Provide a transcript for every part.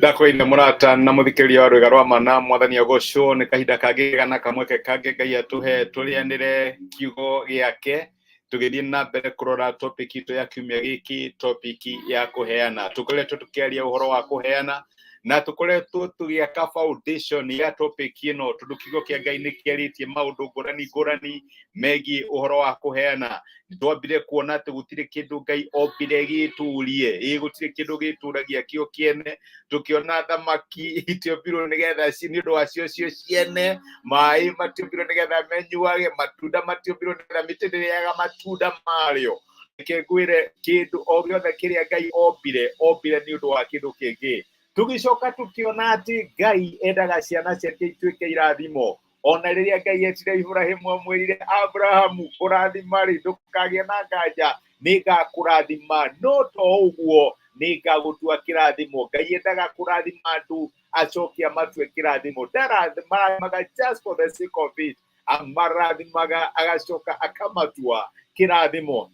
Ndakwĩire mũrata na mũthikĩrĩria wa rwĩga rwa mana, Mwathani agocwo nĩ kahinda kangĩ gana kamweke kangĩ Ngai atũhe tũrĩanĩre kiugo gĩake, tũgĩthiĩ na mbere kũrora topic itũ ya kiumia gĩkĩ, topic ya kũheana. Tũkoretwo tũkĩaria ũhoro wa kũheana na tũkoretwo tũgĩaka foundation ya topic ĩno, tondũ kiugo kĩa Ngai nĩ kĩarĩtie maũndũ ngũrani ngũrani megiĩ ũhoro wa kũheana. Twambire kuona atĩ gũtirĩ kĩndũ Ngai ombire gĩtũrie, ĩ gũtirĩ kĩndũ gĩtũragia kĩo kĩene. Tũkĩona thamaki itiombirwo nĩgetha nĩ ũndũ wacio cio ciene, maĩ matiombirwo nĩgetha menyuage, matunda matiombirwo nĩgetha mĩtĩ ndĩrĩaga matunda marĩo. Reke ngwĩre, kĩndũ o gĩothe kĩrĩa Ngai ombire, ombire nĩ ũndũ wa kĩndũ kĩngĩ. Tũgĩcoka tũkĩona atĩ Ngai endaga ciana ciake ituĩke irathimo. Ona rĩrĩa Ngai etire Iburahĩmu, amwĩrire, "Abrahamu, kũrathima rĩ, ndũkagĩe na nganja, nĩ ngakũrathima, no to ũguo, nĩ ngagũtua kĩrathimo." Ngai endaga kũrathima andũ acoke amatue kĩrathimo. Ndaramathimaga just for the sake of it, amarathimaga agacoka akamatua kĩrathimo.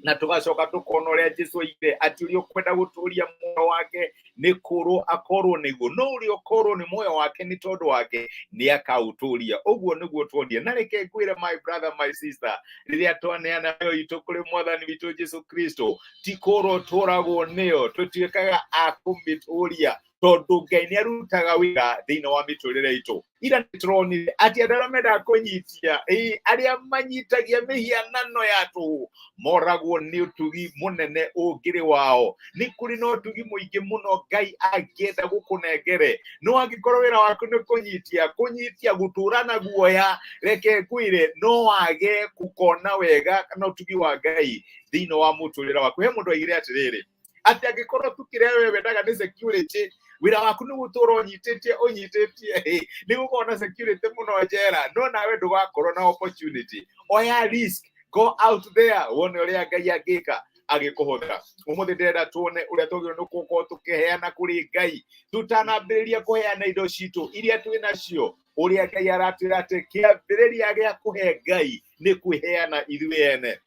Na tũgacoka tũkona ũrĩa Jesu oigire atĩ ũrĩa ũkwenda gũtũria muoyo wake nĩ kũrwo akorwo nĩguo, no ũrĩa ũkorwo nĩ muoyo wake nĩ tondũ wake nĩ akaũtũria. Ũguo nĩguo tuonire. Na reke ngwĩre, my brother, my sister, rĩrĩa twaneana mĩoyo itũ kũrĩ Mwathani witũ Jesu Kristo, ti kũrwo tũragwo nĩyo, tũtuĩkaga a kũmĩtũria, tondũ Ngai nĩ arutaga wĩra thĩinĩ wa mĩtũrĩre itũ. Ira nĩ tũronire atĩ andũ arĩa mendaga kũnyitia, ĩ arĩa manyitagia mĩhianano ya tũhũ, moragwo nĩ ũtugi mũnene ũngĩrĩ wao. Nĩ kũrĩ na ũtugi mũingĩ mũno Ngai angĩenda gũkũnengere, no angĩkorwo wĩra waku nĩ kũnyitia kũnyitia gũtũra na guoya, reke ngwĩre, no wage gũkona wega kana ũtugi wa Ngai thĩinĩ wa mũtũrĩre waku. He mũndũ aigire atĩrĩrĩ, atĩ angĩkorwo tu kĩrĩa we wendaga nĩ security, wĩra waku nĩ gũtũra ũnyitĩtie ũnyitĩtie, nĩ gũkorwo na security mũno njera, no nawe ndũgakorwo na opportunity. Oya risk, go out there, wone ũrĩa Ngai angĩka agĩkũhũthĩra. Ũmũthĩ ndĩrenda tuone ũrĩa twagĩrĩirwo nĩ gũkorwo tũkĩheana kũrĩ Ngai, tũtanambĩrĩria kũheana indo citũ iria twĩ nacio. Ũrĩa Ngai aratwĩra atĩ kĩambĩrĩria gĩa kũhe Ngai nĩ kwĩheana ithuĩ ene.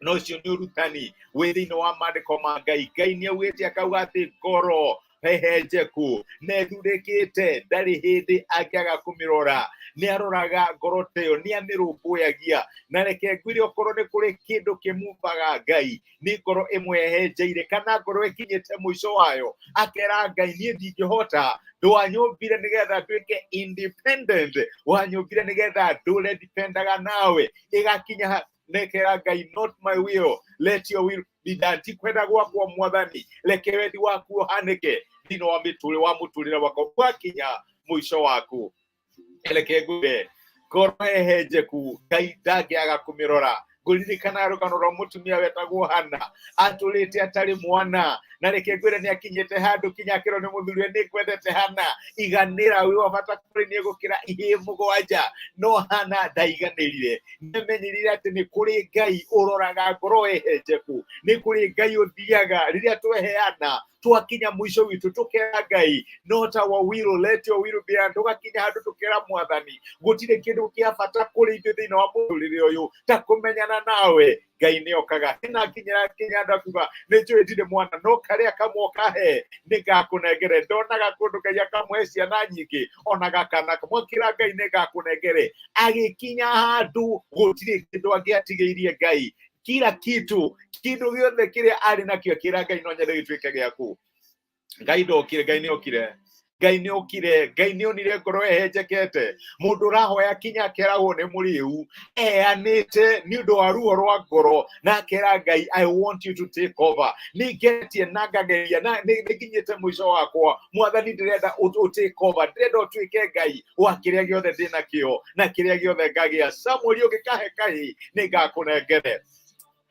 Na ũcio nĩ ũrutani wĩ thĩinĩ wa maandĩko ma Ngai. Ngai nĩ augĩte akauga atĩ ngoro hehenjeku na ĩthurĩkĩte ndarĩ hĩndĩ angĩaga kũmĩrora. Nĩ aroraga ngoro ta ĩyo, nĩ amĩrũmbũyagia. Na reke ngwĩre, okorwo nĩ kũrĩ kĩndũ kĩmumbaga Ngai, nĩ ngoro ĩmwehenjeire kana ngoro ĩkinyĩte mũico wayo, akera Ngai, "Niĩ ndingĩhota, ndwanyũmbire nĩgetha nduĩke independent, wanyũmbire nĩgetha ndũre ndipendaga nawe." Ĩgakinya nekera Ngai, "Not my will, let your will be done." Ti kwenda gwakwa, Mwathani, reke wendi waku ũhanĩke thĩinĩ wa mĩtũrĩre wa mũtũrĩre wakwa. Gwakinya mũico waku, reke ngwĩre, ngoro hehenjeku Ngai ndangĩaga kũmĩrora. Ngũririkana rũgano rwa mũtumia wetagwo Hana, atũrĩte atarĩ mwana. Na reke ngwĩre, nĩ akinyĩte handũ kinya akĩrwo nĩ mũthuri, "Nĩ ngwendete Hana, iganĩra, wĩ wa bata kũrĩ niĩ gũkĩra ihĩĩ 7." No Hana ndaiganĩrire. Nĩamenyerire atĩ nĩ kũrĩ Ngai ũroraga ngoro hehenjeku, nĩ kũrĩ Ngai ũthiaga. Rĩrĩa tweheana, twakinya mũico witũ, tũkera Ngai, "Not our will, let your will be done." Tũgakinya handũ tũkera Mwathani, gũtirĩ kĩndũ kĩa bata kũrĩ ithuĩ thĩinĩ wa mũtũrĩre ũyũ ta kũmenyana nawe. Ngai nĩ okaga hena kinya kinya andũ akiuga, "Nĩ njũĩ ndirĩ mwana, no karĩa kamwe ũkahe nĩ ngakũnengere." Ndonaga kũndũ Ngai akamũhe ciana nyingĩ, onaga kana kamwe, akĩra Ngai, "Nĩ ngakũnengere." Agĩkinya handũ gũtirĩ kĩndũ angĩatigĩirie Ngai. Kila kitu, kĩndũ gĩothe kĩrĩa arĩ nakĩo, akĩra Ngai, "No nyende gĩtuĩke gĩaku." Ngai ndokire, Ngai nĩ okire, Ngai nĩ okire. Ngai nĩ onire ngoro ĩhenjekete, mũndũ ũrahoya kinya akeragwo nĩ mũrĩu, eanĩte nĩ ũndũ wa ruo rwa ngoro, na akera Ngai, "I want you to take over. Nĩ ngeretie na ngageria na nĩ nginyĩte mũico wakwa. Mwathani, ndĩrenda ũ take over, ndĩrenda ũtuĩke Ngai wa kĩrĩa gĩothe ndĩ nakĩo na kĩrĩa gĩothe ngagĩa. Samueli, ũngĩkahe kahĩ, nĩ ngakũnengere."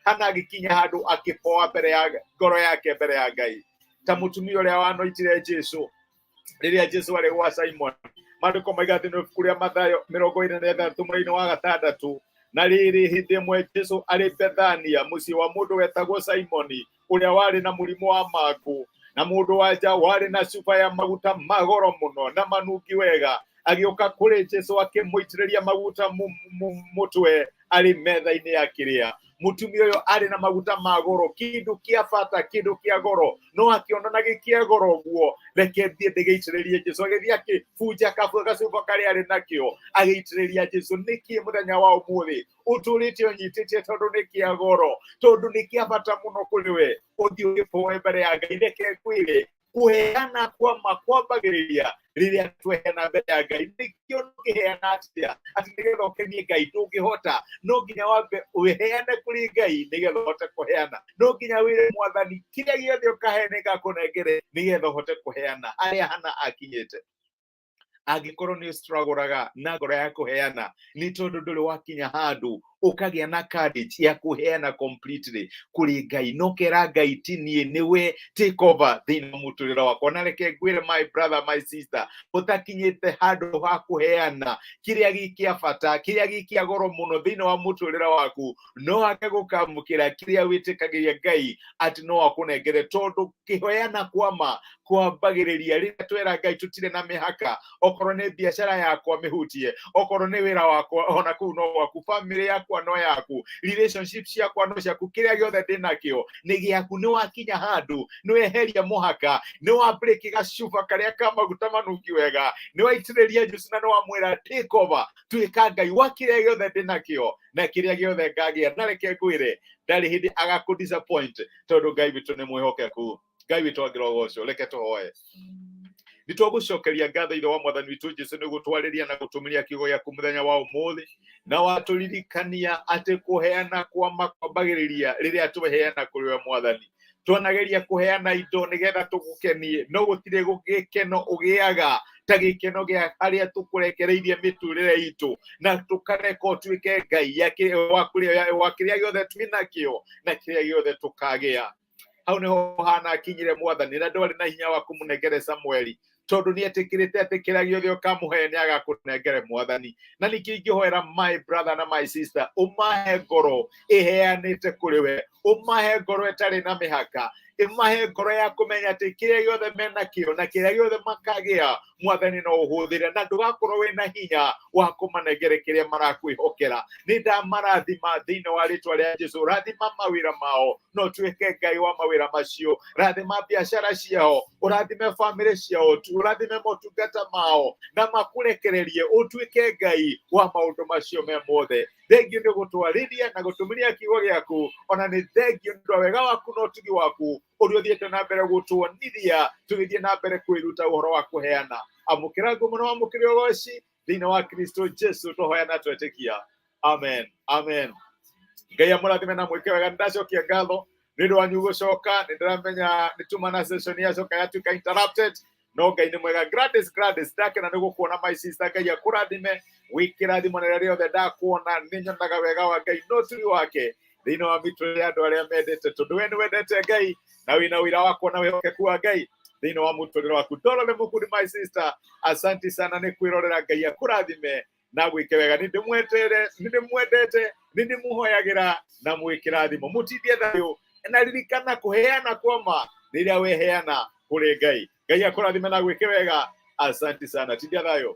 Hana agĩkinya handũ akĩboa mbere ya ngoro yake mbere ya Ngai, ta mũtumia ũrĩa wanoitire Jesu rĩrĩa Jesu arĩ gwa Simon. Maandĩko maiga thĩinĩ wa ibuku rĩa Mathayo 26 mweri wa 6: "Na rĩrĩ, hĩndĩ ĩmwe Jesu arĩ Bethania mũciĩ wa mũndũ wetagwo Simoni ũrĩa warĩ na mũrimũ wa mangũ, na mũndũ wa nja warĩ na cuba ya maguta magoro mũno na manungi wega agĩũka kũrĩ Jesu, akĩmũitĩrĩria maguta mũtwe arĩ metha-inĩ ya kĩrĩa." Mutumia ũyũ arĩ na maguta ma goro, kĩndũ kĩa bata, kĩndũ kĩa goro, no akĩona na gĩkĩa goro ũguo, reke thiĩ ndĩgĩitĩrĩrie Jesu. Agĩthiĩ akĩbunja gacuba karĩa arĩ nakĩo, agĩitĩrĩria Jesu. Nĩkĩ mũthenya wa ũmũthĩ ũtũrĩte ũnyitĩte? Tondũ nĩ kĩa goro, tondũ nĩ kĩa bata mũno kũrĩ we. Ũthiĩ ũgĩboe mbere ya Ngai. Reke ngwĩre, kũheana kwama kwambagĩrĩria rĩrĩa tweheana mbere ya Ngai. Nĩkĩo ndũngĩheana atĩa atĩ nĩgetha ũkenie Ngai? Ndũngĩhota. No nginya wambe ũheane kũrĩ Ngai nĩgetha ũhote kũheana. No nginya wĩre Mwathani, kĩrĩa gĩothe ũkahe nĩngakũnengere, nĩgetha ũhote kũheana. Harĩa Hana akinyĩte, angĩkorwo nĩ ũstragũraga na ngoro ya kũheana, nĩ tondũ ndũrĩ wakinya handũ ũkagĩa na courage ya kũheana completely kũrĩ Ngai. No kera Ngai, ti niĩ, nĩwe take over thĩinĩ wa mũtũrĩre wakwa. Na reke ngwĩre, my brother, my sister, ũtakinyĩte handũ ha kũheana kĩrĩa gĩ kĩa bata, kĩrĩa gĩ kĩa goro mũno thĩinĩ wa mũtũrĩre waku, no age gũkamũkĩra kĩrĩa wĩtĩkagĩria Ngai atĩ no akũnengere, tondũ kĩheana kwama kwambagĩrĩria rĩrĩa twera Ngai tũtirĩ na mĩhaka. Okorwo nĩ biacara yakwa, mĩhutie. Okorwo nĩ wĩra wakwa, ona kũu no gwaku. Family yakwa no yaku. Relationship ciakwa no ciaku. Kĩrĩa gĩothe ndĩ nakĩo nĩ gĩaku. Nĩ wakinya handũ nĩ weheria mũhaka, nĩ wa break gacuba karĩa ka maguta manungi wega, nĩ waitĩrĩria Jesu na nĩ wamwĩra, "Take over, tuĩka Ngai wa kĩrĩa gĩothe ndĩ nakĩo na kĩrĩa gĩothe ngagĩa." Na reke ngwĩre, ndarĩ hĩndĩ agakũ disappoint, tondũ Ngai witũ nĩ mwĩhokeku. Ngai witũ angĩrogocwo. Reke tũhoe. Nĩ twagũcokeria ngatho, Ithe wa Mwathani witũ Jesu, nĩ gũtwarĩria na gũtũmĩria kiugo gĩaku mũthenya wa ũmũthĩ, na watũririkania atĩ kũheana kwama kwambagĩrĩria rĩrĩa tweheana kũrĩ we Mwathani. Twanageria kũheana indo nĩgetha tũgũkenie, no gũtirĩ gĩkeno ũgĩaga ta gĩkeno gĩa harĩa tũkũrekereirie mĩtũrĩre itũ na tũkareka ũtuĩke Ngai wa kĩrĩa gĩothe twĩnakĩo na kĩrĩa gĩothe tũkagĩa. Hau niho Hana akinyire, Mwathani, na ndwarĩ na hinya wa kũmũnengere Samueli, tondũ nĩ etĩkĩrĩte atĩ kĩrĩa gĩothe ũkamũhe nĩ agakũnengere, Mwathani. Na ningĩ ingĩhoera my brother na my sister, ũmahe ngoro ĩheanĩte kũrĩ we, ũmahe ngoro ĩtarĩ na mĩhaka, ĩmahe ngoro ya kũmenya atĩ kĩrĩa gĩothe menakĩo na kĩrĩa gĩothe makagĩa, Mwathani, no ũhũthĩre, na ndũgakorwo wĩna hinya wa kũmanengere kĩrĩa marakwĩhokera. Nĩ ndamarathima thĩinĩ wa rĩtwa rĩa Jesu. Rathima mawĩra mao, no tuĩke Ngai wa mawĩra macio. Rathima biacara ciao, ũrathime bamĩrĩ ciao, ũrathime motungata mao, na makũrekererie ũtuĩke Ngai wa maũndũ macio me mothe. Thengio nĩ gũtwarĩria na gũtũmĩria kiugo gĩaku. Ona nĩ thengio nĩ ũndũ wa wega waku na ũtugi waku ũrĩa ũthiĩte na mbere gũtuonithia tũgĩthiĩ na mbere kwĩruta ũhoro wa kũheana. Amũkĩra ngumo na wamũkĩre ũgoci thĩinĩ wa Kristo Jesu tũhoya na twetĩkia. Amen, amen. Ngai amũrathime na mwĩke wega. Nĩndacokia ngatho nĩ ũndũ wanyu gũcoka. Nĩ ndĩramenya nĩ tuma na session yacoka yatuĩka interrupted, no Ngai nĩ mwega. Gladys, Gladys, ndakena nĩ gũkuona, my sister. Ngai akũrathime wĩkĩrathimo na rĩrĩa rĩothe ndakuona nĩ nyonaga wega wa Ngai no turi wake thĩinĩ wa mĩtũrĩre ya andũ arĩa mendete, tondũ we nĩ wendete Ngai na wĩna wĩra wa kuona wĩhokeku wa Ngai thĩinĩ wa mũtũrĩre waku. Ndorore mũkundi, my sister, asanti sana nĩ kwĩrorera. Ngai akũrathime na gwĩke wega. Nĩ ndĩmwetere, nĩ ndĩmwendete, nĩ ndĩmũhoyagĩra na mwĩkĩrathimo. Mũtindie thayũ, na ririkana kũheana kwama rĩrĩa weheana kũrĩ Ngai. Ngai akũrathime na gwĩke wega. Asanti sana, tindia thayũ.